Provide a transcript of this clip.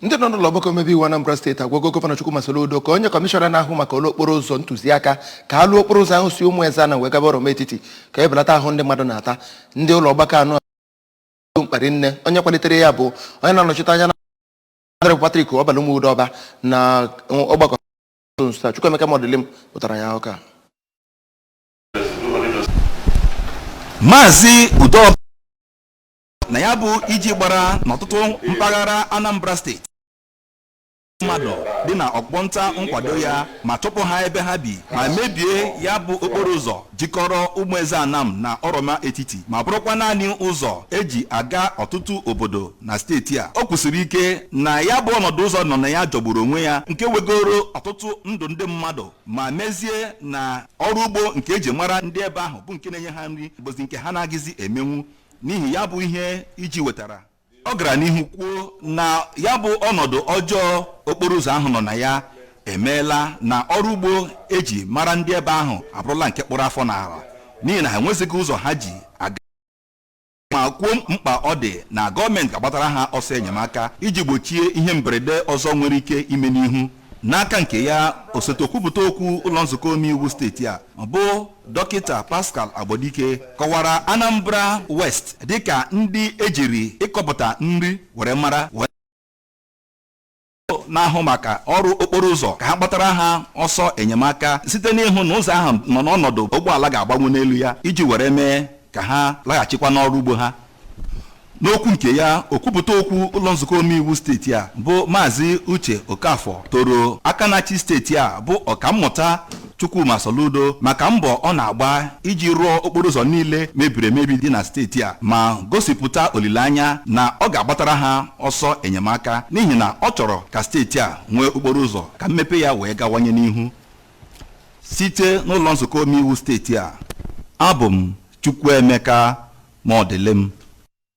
Ndị nọ n'ụlọ ọgbakọ omebe iwu Anambra Steeti agwago Gọvanọ Chukwuma Soludo ka onye kọmishọna na-ahụ maka ụlọ okporo ụzọ ntụziaka ka a lụọ okporo ụzọ ahụ si Ụmụeze wee gaba Oroma Etiti ka ebelata ahụ ndị mmadụ na-ata. Ndị ụlọ ọgbakọ anụ mkpari nne onye kwalitere ya bụ onye na-anọchite anya na Patrick Ọbalụm Udọba na ọgbakọ nso. Chukwuemeka Modilim pụtara ya ụka. Maazị Udoba na ya bụ iji gbara n'ọtụtụ mpaghara Anambra Steeti mmadụ dị na ọkpọnta nkwado ya ma chụpụ ha ebe ha bi ma mebie ya bụ okporo ụzọ jikọrọ Ụmụeze Anam na Oroma Etiti, ma bụrụkwa naanị ụzọ eji aga ọtụtụ obodo na steeti a. O kwusiri ike na ya bụ ọnọdụ ụzọ nọ na ya jọgburu onwe ya, nke wegoro ọtụtụ ndụ ndị mmadụ ma mezie na ọrụ ugbo nke eji mara ndị ebe ahụ bụ nke na-enye ha nri bụzi nke ha na-agịzi emenwu n'ihi ya bụ ihe iji wetara. Ọ gara n'ihu kwuo na ya bụ ọnọdụ ọjọọ okporo ụzọ ahụ nọ na ya emeela na ọrụ ugbo eji mara ndị ebe ahụ abụrụla nke kpụrụ afọ n'ala, n'ihi na ha enwezighị ụzọ ha ji aga, ma kwuo mkpa ọ dị na gọọmenti ga-agbatara ha ọsọ enyemaka iji gbochie ihe mberede ọzọ nwere ike ime n'ihu. N'aka nke ya, osote okwupụta okwu ụlọ nzukọ omeiwu steeti a bụ Dọkịta Pascal Agbodike kọwara Anambra West dịka ndị ejiri ịkọpụta nri were mara, wee na-ahụ maka ọrụ okporo ụzọ ka ha kpatara ha ọsọ enyemaka site n'ịhụ na ụzọ ahụ nọ n'ọnọdụ ụgbọala ga-agbanwe n'elu ya iji were mee ka ha laghachikwa n'ọrụ ugbo ha. N'okwu nke ya, okwupụta okwu ụlọ nzukọ omeiwu steeti a bụ Maazị Uche Okafọ toro aka na-achị steeti a bụ Ọkammụta Chukwuma Soludo maka mbọ ọ na-agba iji rụọ okporo ụzọ niile mebiri emebi dị na steeti a, ma gosipụta olileanya na ọ ga-agbatara ha ọsọ enyemaka, n'ihi na ọ chọrọ ka steeti a nwee okporo ụzọ ka mmepe ya wee gawanye n'ihu. Site n'ụlọ nzukọ omeiwu steeti a, abụ m Chukwuemeka Modilim.